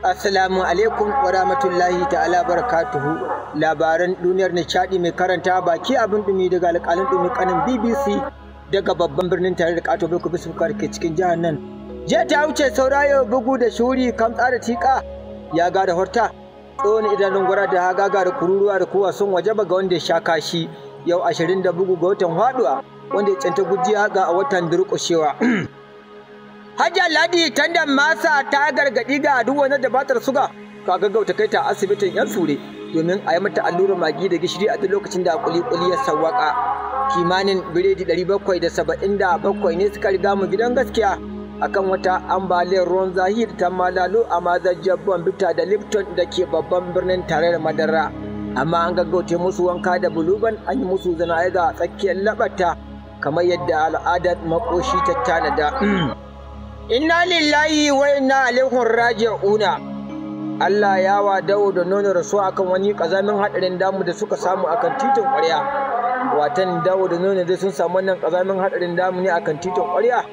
Assalamu alaikum wa rahmatullahi ta'ala barakatuhu. Labaran duniyar nishadi mai karanta baki abin dumi daga alƙalin dumi kanin BBC daga babban birnin tare da Kato Boko Bisu ke cikin jihar nan. Jiya ta wuce saurayo bugu da shuri kam tsara tika ya ga da horta. Tsohon idanun gwara da hagaga da kururuwa da kowa sun wajaba ga wanda ya sha kashi yau 20 da bugu ga watan haɗuwa wanda ya canta gujiya ga a watan durƙushewa. Hajiya Ladi Tandan Masa ta gargaɗi ga duk wani da batar suga ka gaggauta kai ta asibitin yan sure domin a yi mata allurar magi da gishiri a duk lokacin da kuli-kuli ya sawwaka. Kimanin biredi 777 ne suka riga mu gidan gaskiya akan wata ambaliyar ruwan zahir ta malalo a mazajjar Bombita da Lipton da ke babban birnin tarayyar Madara. Amma an gaggauta musu wanka da buluban an yi musu zana'iza a tsakiyar labata kamar yadda al'adar makoshi ta tanada. Inna lillahi wa inna ilaihi raji'una. Allah ya wa dawo da nono rasuwa akan wani kazamin hadarin damu da suka samu akan titin ƙwarya. Watan dawo da nono dai sun samu wannan kazamin hadarin damu ne akan titin ƙwarya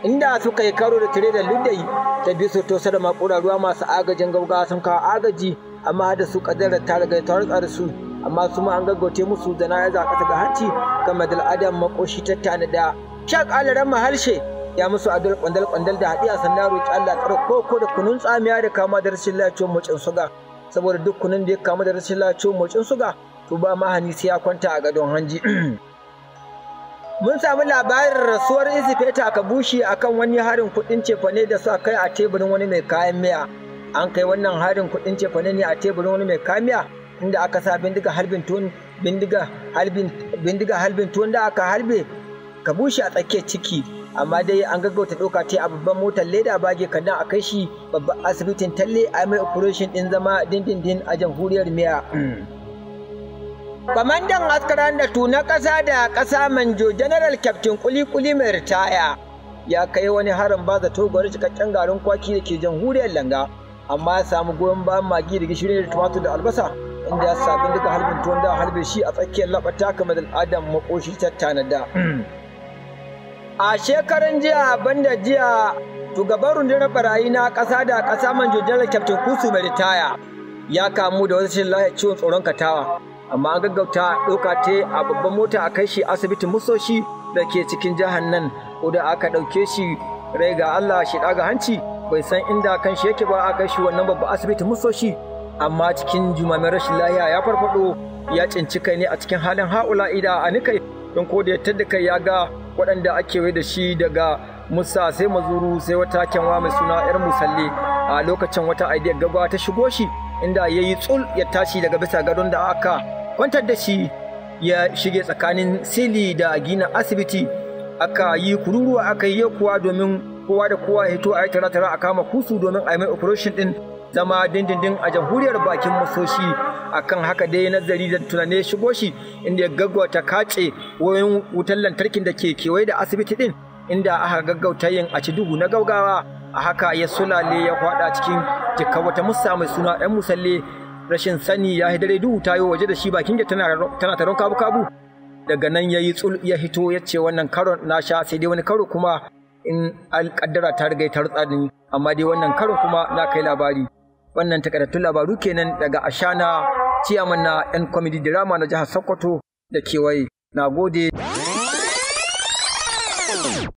inda suka yi karo da tire da luddayi ta biso to da makura ruwa masu agajin gaugawa sun kawo agaji amma da su kadara ta riga ta rutsa su amma su ma an gaggauce musu da na ya kasa ga hanci kamar da al'adar makoshi ta tanada. Shak alaran mahalshe ya musu addu'ar kwandal kwandal da hadiya sannan roki Allah tsare koko da kunun tsamiya da kama da rashin lafiyar motsin suga saboda duk kunun da ya kama da rashin lafiyar motsin suga to ba mahani sai ya kwanta a gadon hanji. Mun samu labarin rasuwar Isifeta Kabushi akan wani harin kuɗin cefane da suka kai a teburin wani mai kayan miya. An kai wannan harin kuɗin cefane ne a teburin wani mai kayan miya inda aka sa bindiga harbin tuwon bindiga harbin tuwon da aka harbe Kabushi a tsakiyar ciki. Amma dai an gaggauta ɗauka ta a babban motar leda bage kadan a kai shi babban asibitin talle a mai operation ɗin zama dindindin a jamhuriyar miya. Kwamandan askaran da na ƙasa da ƙasa Manjo General Captain Kuli-Kuli mai ritaya ya kai wani harin ba zato gwari cikakken garin kwaki da ke jamhuriyar Langa amma ya samu goyon bayan magi da gishiri da tumatur da albasa inda ya sabin duka harbin tuwon da harbe shi a tsakiyar laɓata kamar al'adar makoshi ta tanada. A shekaran jiya banda jiya shugaban rundunar barayi na ƙasa da ƙasa Manjo General Captain Kusu mai ritaya ya kamu da wasu rashin ciwon tsoron katawa amma an gaggauta ɗauka ta a babban mota a kai shi asibitin musoshi da ke cikin jihar nan ko da aka ɗauke shi rai ga Allah shi ɗaga hanci bai san inda kan shi yake ba a kai shi wannan babban asibitin musoshi amma cikin jumamin rashin lahiya ya farfaɗo ya cinci kai ne a cikin halin ha'ula ida a nikai don ko da ya tadda kai ya ga waɗanda ake wai da shi daga musa sai mazuru sai wata kyanwa mai suna yar musalle a lokacin wata idea gaggawa ta shigo shi inda ya yi tsul ya tashi daga bisa gadon da aka kwantar da shi ya shige tsakanin sili da gina asibiti aka yi kururuwa aka yi kuwa domin kowa da kowa ya hito a yi tara-tara a kama kusu domin a yi mai operation din zama dindindin a jamhuriyar bakin masoshi akan haka dai nazari da tunane shigo shi inda ya gaggauta kace wayoyin wutar lantarkin da ke kewaye da asibiti din inda aka gaggauta yin a ci duhu na gaugawa a haka ya sulale ya fada cikin jikka wata musa mai suna ɗan musalle rashin sani ya dare duhu tayo waje da shi bakin tana taron kabu kabu daga nan ya yi tsul ya hito ya ce wannan karon na sha sai dai wani karo kuma in alƙaddara ta riga ta rutsa ni amma dai wannan karon kuma na kai labari. Wannan takaitattun labaru kenan daga Ashana ciyaman na yan comedy drama na jihar Sokoto da kewaye. Na gode.